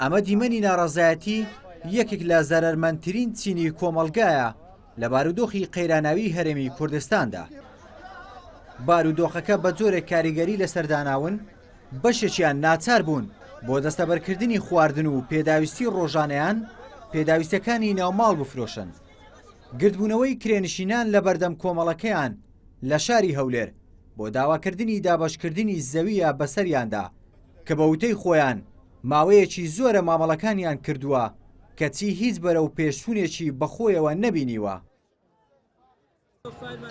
ئەمە دیمەنی ناڕەزایەتی یەکێک لە زەرەرمەندترین چینی کۆمەڵگایە لە بارودۆخی قەیراناوی هەرێمی کوردستاندا. بارودۆخەکە بە جۆرێک کاریگەری لەسەر داناون، بەشێکیان ناچار بوون بۆ دەستەبەرکردنی خواردن و پێداویستی ڕۆژانەیان پێداویستیەکانی ناوماڵ بفرۆشن. گردبوونەوەی کرێنشینان لە بەردەم کۆمەڵەکەیان لە شاری هەولێر بۆ داواکردنی دابەشکردنی زەوییە بەسەریاندا کە بە وتەی خۆیان ماوەیەکی زۆرە مامەڵەکانیان کردووە کەچی هیچ بەرەو پێشچوونێکی بەخۆیەوە نەبینیوە.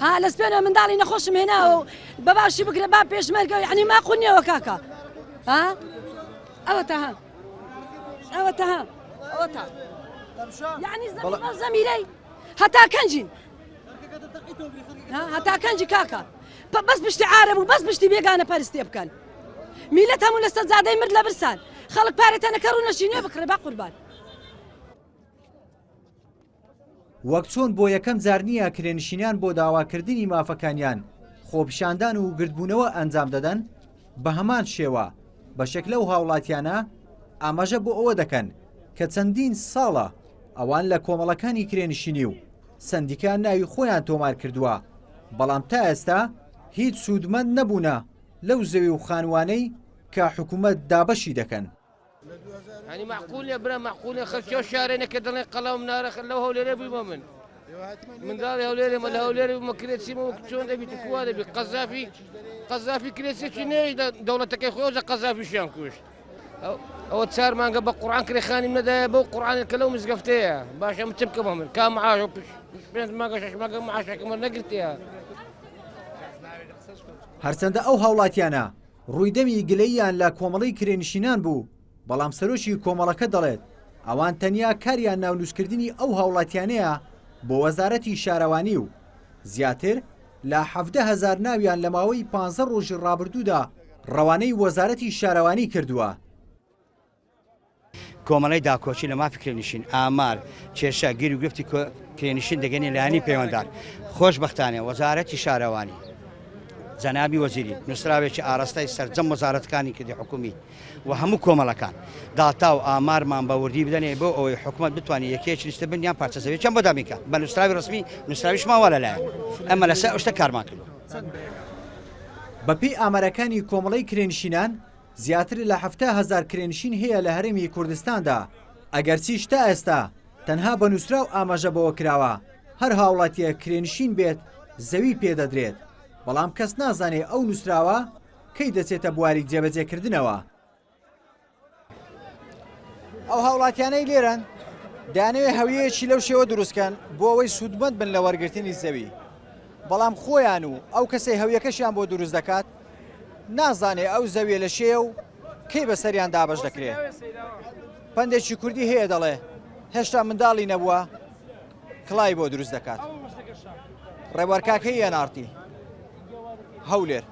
ها لە سپێنە منداڵی نەخۆشم هێناوە و بە باشی بگرە با پێشمەرگە یعنی ماقول نییەوە کاکە ها ئەوە تا ها ئەوە تا ها ئەوە تا یعنی زەمیرەی هەتا کەنجین هەتا کەنجی کاکە بەس پشتی عارەب و بەس پشتی بێگانە پەرستێ بکەن میلەت هەموو لەسەر جادەی مرد لە برسان خەڵک پارە تەنەکە ڕوونەشی نوێ بکڕێ با قوربان. وەک چۆن بۆ یەکەم جار نییە کرێنشینان بۆ داواکردنی مافەکانیان خۆپیشاندان و گردبوونەوە ئەنجام دەدەن، بە هەمان شێوە بەشێک لەو هاوڵاتیانە ئاماژە بۆ ئەوە دەکەن کە چەندین ساڵە ئەوان لە کۆمەڵەکانی کرێنشینی و سەندیکا ناوی خۆیان تۆمار کردووە، بەڵام تا ئێستا هیچ سوودمەند نەبوونە لەو زەوی و خانووانەی کە حکومەت دابەشی دەکەن. هەنی مەعقول نیە برا مەعقول نیە خەڵکی ئەو شارەنە کە دەڵێن قەڵا و منارە خەر لەو هەولێرە بوویمە من منداڵی هەولێرێ مە لە هەولێرێ بوومە کرێچیمە وەک چۆن دەبیت و کوا دەبی قەزافی قەزافی کرێچێکی نەی دەوڵەتەکەی خۆی ئەوجا قەزافیشیان کوشت ئەوە چار مانگە بە قورآن کرێخانیم نەدایە بەو قورآانە کە لەو مزگەفتەیە باشە من چ بکەمە من کا معاش و پێنج مانگە شەش مانگە معاشەکەمە نەگرتیە هەرچەندە ئەو هاوڵاتیانە ڕووی دەمی گلەییان لە کۆمەڵەی کرێنشینان بوو، بەڵام سەرۆکی کۆمەڵەکە دەڵێت، ئەوان تەنیا کاریان ناونووسکردنی ئەو هاوڵاتیانەیە بۆ وەزارەتی شارەوانی و زیاتر لە 17 هەزار ناویان لە ماوەی پانزە ڕۆژی ڕابردوودا ڕەوانەی وەزارەتی شارەوانی کردووە. کۆمەڵەی داکۆکی لە مافی کرێنشین، ئامار، کێشە، گیر و گرفتی کرێنشین دەگەنێ لایەنی پەیوەندار. خۆشبەختانە وەزارەتی شارەوانی، جەنابی وەزیری نووسراوێکی ئاراستەی سەرجەم وەزارەتەکانی کردی حکوومی و هەموو کۆمەڵەکان داتا و ئامارمان بە وردی بدەنێ بۆ ئەوەی حکوومەت بتوانێت یەکەیەکی نیشتە بن یان پارچە زەویەکیان بۆ دابین کات بە نووسراوی ڕەسمی نووسراویشمان وا لەلایە ئەمە لەسەر ئەو شتە کارمان کردووە. بەپێی ئامارەکانی کۆمەڵەی کرێنشینان، زیاتر لە 70 هەزار کرێنشین هەیە لە هەرێمی کوردستاندا، ئەگەرچیش تا ئێستا تەنها بە نووسراو ئاماژە بەوە کراوە هەر هاوڵاتییەک کرێنشین بێت زەوی پێدەدرێت، بەڵام کەس نازانێ ئەو نووسراوە کەی دەچێتە بواری جێبەجێکردنەوە. ئەو هاوڵاتیانەی لێرەن دەیانەوێت هەویەیەکی لەو شێوە دروستکەن بۆ ئەوەی سوودمەند بن لە وەرگرتنی زەوی، بەڵام خۆیان و ئەو کەسەی هەویەکەشیان بۆ دروست دەکات نازانێ ئەو زەویە لە شێیە و کەی بەسەریان دابەش دەکرێ. پەندێکی کوردی هەیە دەڵێ هێشتا منداڵی نەبووە کڵاوی بۆ دروست دەکات. ڕێبوار کاکەیی ئێن ئاڕ تی، هەولێر.